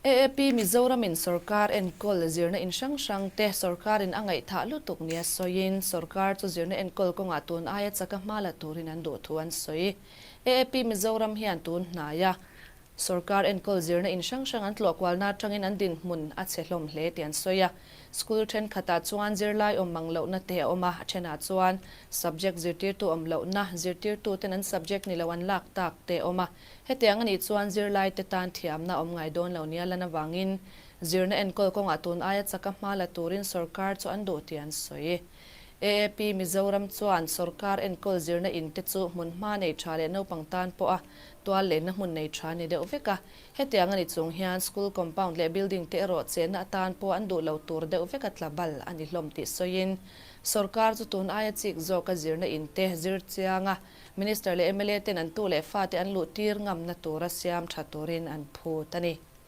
AAP Mizoramin sorkar enkawl zirna in hrang hrangte sorkarin a ngaihthah lutuk nia sawiin sorkar chu zirna enkawl kawngah tun aia chaka hma la turin an duh thu an sawi. AAP Mizoram hian tun hnaia sorkar enkawl zirna in hrang hrang an tlawh kualna atangin an dinhmun a chhe hlawm hle tih an sawi a. School thenkhatah chuan zirlai awm mang lohna te a awm a, a thenah chuan subject zirtirtu awm lohna, zirtirtuten an subject ni lo an lak tak te a awm a. Hetiang a nih chuan zirlaite tan thiamna awm ngai dawn lo nia lan avangin zirna enkawl kawngah tun aia chaka hma la turin sorkar chu an duh tih an sawi. AAP Mizoram chuan sorkar enkawl zirna in te chu hmun hma nei tha leh naupang tan pawha tual lenna hmun nei tha ni deuh vek a. Hetiang a ni chung hian school compound leh building te erawh chenna atan pawh an duh lo tur deuh vek a tla bal a ni hlawm tih sawiin sorkar chu tun aia chik zawka zirna in te zir chianga Minister leh mla ten an tu leh fate an luh tir ngamna tura siam tha turin an phut a ni.